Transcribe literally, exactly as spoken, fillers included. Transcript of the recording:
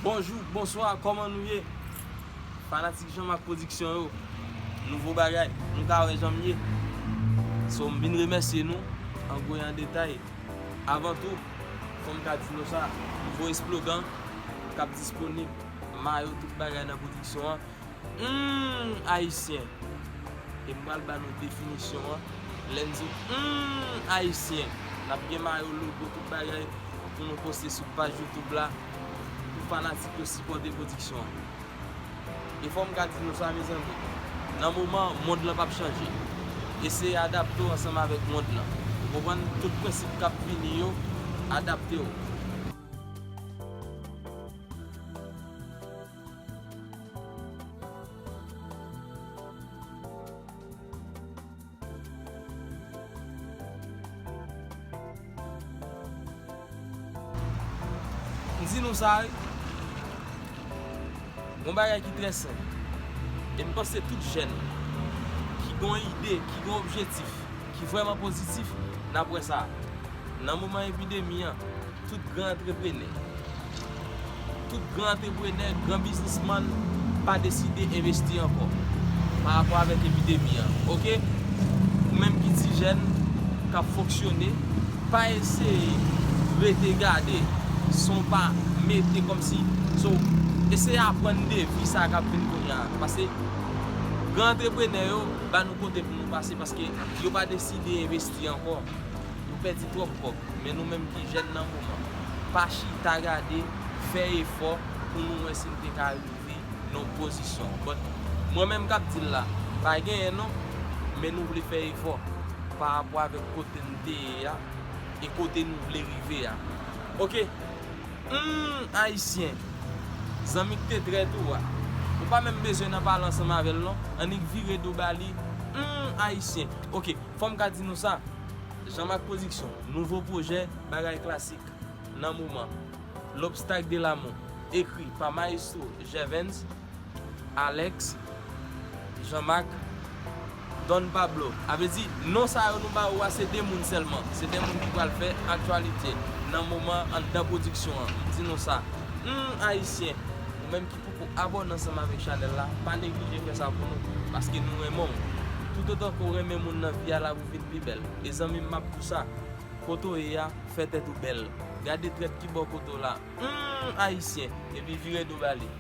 Bonjou, bonswa, kòman nou ye? Fanatik Jean Marc Production yo, nouvo bagay, nou ka wè jan m ye. So, m vin remèsye nou, an gwo e an detay. Avan tou, fò m ka di nou sa, nouvo eslogan k ap disponib, mayo, tout bagay nan pwodiksyon an. Humm, Ayisyen. E m pral ba nou definisyon an. Lè n di humm, Ayisyen, n ap gen mayo, logo, tout bagay pou nou poste sou paj YouTube la, pou fanatik yo sipòte pwodiksyon an. E fò m ka di nou sa, mezanmi, nan moman an, mond lan p ap chanje. Eseye adapte w ansanm avèk mond lan. Ou konprann? Tout prensip k ap vini yo, adapte w. M di nou sa, wi. Yon bagay ki trè senp. E m panse tout jèn ki gen yon ide, ki gen yon objektif, ki vrèman pozitif, n ap wè sa. Nan moman epidemi an, tout gran antreprenè, tout gran antreprenè, gran biznismann pa deside envesti ankò pa rapò avèk epidemi an, oke? Ou menm ki ti jèn k ap fonksyone, pa eseye rete gade san w pa mete kòmsi, so, eseye aprann de vi sa k ap vin kounye a. Paske gran antreprenè yo ba nou kote pou nou pase paske yo pa deside envesti ankò. Yo pèdi twòp kòb. Men nou menm ki jèn nan moman, pa chita gade, fè efò pou nou wè si n te ka rive nan yon pozisyon. But mwen menm k ap di l la, pa genyen non, men nou vle fè efò pa rapò avèk kote n te ye a e kote nou vle rive a. Oke? Humm, Ayisyen. Zanmi k te trèt ou a. Ou pa menm bezwen nan pale ansanm avè l non. Annik vire do ba li. Humm, Ayisyen. Oke, fò m ka di nou sa. Jean Marc Production, nouvo pwojè, bagay klasik, nan moman. L'Obstacle de l'amour, ekri pa Maestro Gervens, Alex, Jean Marc, Don Pablo. A vle di, non sa yo nou ba ou a, se de moun sèlman. Se de moun ki pral fè aktyalite nan moman anndan pwodiksyon an. M di nou sa. Humm, Ayisyen, ou menm ki poko abòne ansanm avèk chanèl la, pa neglije fè sa pou nou, paske nou renmen w. Toutotan ke w renmen moun nan vi a, l ap vin pi bèl. E zanmi m, m ap di w sa, kote w ye a, fè tèt ou bèl. Gade trèt ki bò kote w la. Humm, Ayisyen, epi vire do ba li.